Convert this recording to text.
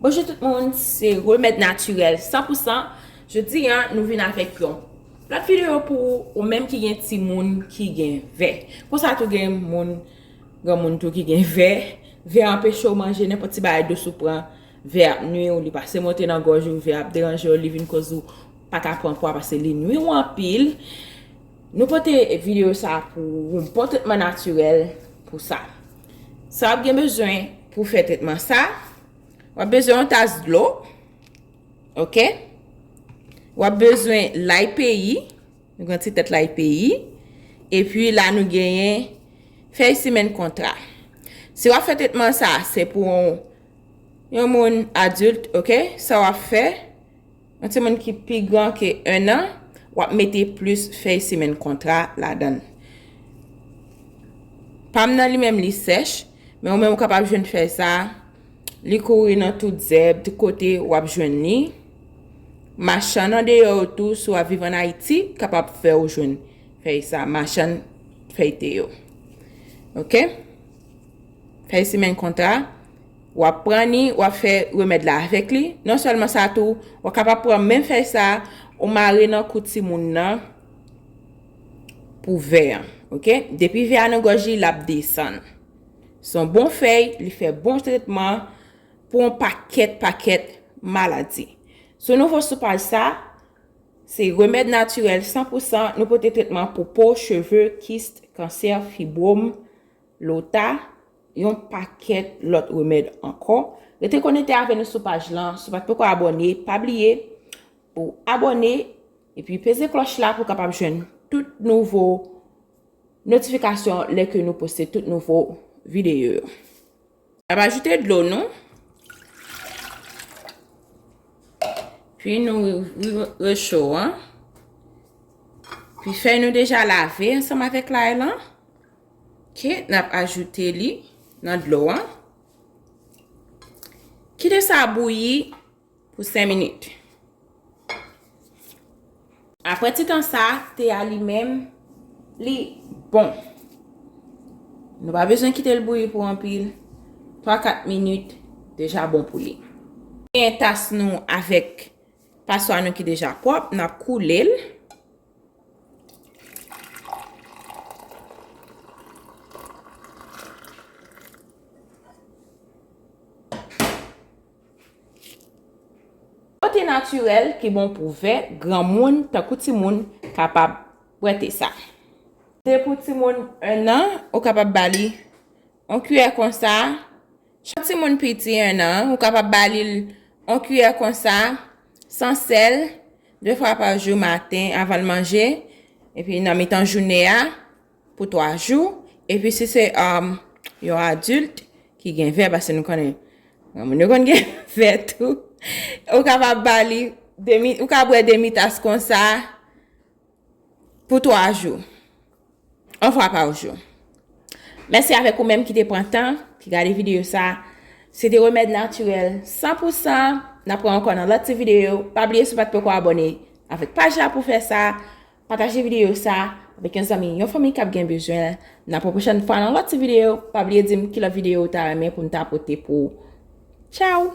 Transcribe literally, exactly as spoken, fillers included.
Bonjou tout moun, se Remèd Natirèl san pou san. Jodi a, nou vin avèk yon lòt videyo pou ou, ou menm ki gen timoun ki gen vè. Konsa tou gen moun, granmoun tou ki gen vè. Vè anpeche w manje nenpòt ti bagay dous ou pran. Vè ap nwi w, li pase monte nan gòj ou, vè ap deranje w, li vin koz ou pa ka pran pwa paske li nwi w anpil. Nou pote videyo sa pou ou, yon bon tretman natirèl pou sa. Sa w ap gen bezwen pou fè tretman sa, w ap bezwen yon tas dlo, oke? W ap bezwen lay peyi, yon gran ti tèt lay peyi. Epi la nou genyen fèy simenn kontra. Si w ap fè tretman sa, se pou yon, yon moun adilt, oke? Sa w ap fè, yon timoun ki pi gran ke en an, w ap mete plis fèy simenn kontra ladan l. Pa m nan li menm li sèch, men ou menm ou kapab jwenn fèy sa, li kouri nan tout zèb, tout kote w ap jwenn li. Machann andeyò yo tou, si w ap viv ann Ayiti, kapab fè w jwenn fèy sa, machann fèy te yo. Oke? Fèy simenn kontra, w ap pran li, w ap fè remèd la avèk li. Non sèlman sa tou, w ap kapab pran menm fèy sa, ou mare nan kou timoun nan pou vè an, oke? Depi vè a nan gòj li, l ap desann. Se yon bon fèy, li fè bon tretman pou yon pakèt, pakèt maladi. Si w nouvo sou paj sa, se Remèd Natirèl san pou san, nou pote tretman pou po, cheve, kis, kansè, fibwòm, lota, yon pakèt lòt remèd ankò. Rete konekte avè nou sou paj lan. Si w pa t poko abòne, pa bliye pou abòne epi peze klòch la pou w kapab jwenn tout nouvo notifikasyon lè ke nou poste tout nouvo videyo yo. N ap ajoute dlo nou. Pi nou ouvri recho an. Pi fèy nou deja lave ansanm avèk lay lan. Oke, n ap ajoute li nan dlo an. Kite sa bouyi pou senk minit. Apre ti tan sa, te a li menm, li bon. Nou pa bezwen kite l bouyi pou anpil. Twa kat minit, deja bon pou li. Gen tas nou avèk paswa nou ki deja pwòp, n ap koule l. Dlo te natirèl ki bon pou vè, granmoun tankou timoun kapab bwè te sa. Te pou timoun en an, ou kapab ba li yon kiyè konsa. Yon timoun piti en an, ou kapab ba li l yon kiyè konsa, san sèl, de fwa pa jou, maten, avan l manje, epi nan mitan jounen an, pou twa jou. Epi si se, um, yon adilt ki gen vè, paske nou konnen granmoun yo konn gen vè tou, ou kapab ba li demi, ou ka bwè demi tas konsa pou twa jou. Yon fwa pa jou. Mèsi avèk ou menm ki te pran tan, ki gade videyo sa. Se te Remèd Natirèl san pou san. N ap wè ankò nan lòt ti videyo. Pa bliye si w pa t poko abòne avèk paj la pou fè sa. Pataje videyo sa avèk yon zanmi, yon fanmi k ap gen bezwen l. N ap wè pwochèn fwa nan lòt ti videyo. Pa bliye di m ki lòt videyo ou ta renmen pou m ta pote pou ou. Tchao!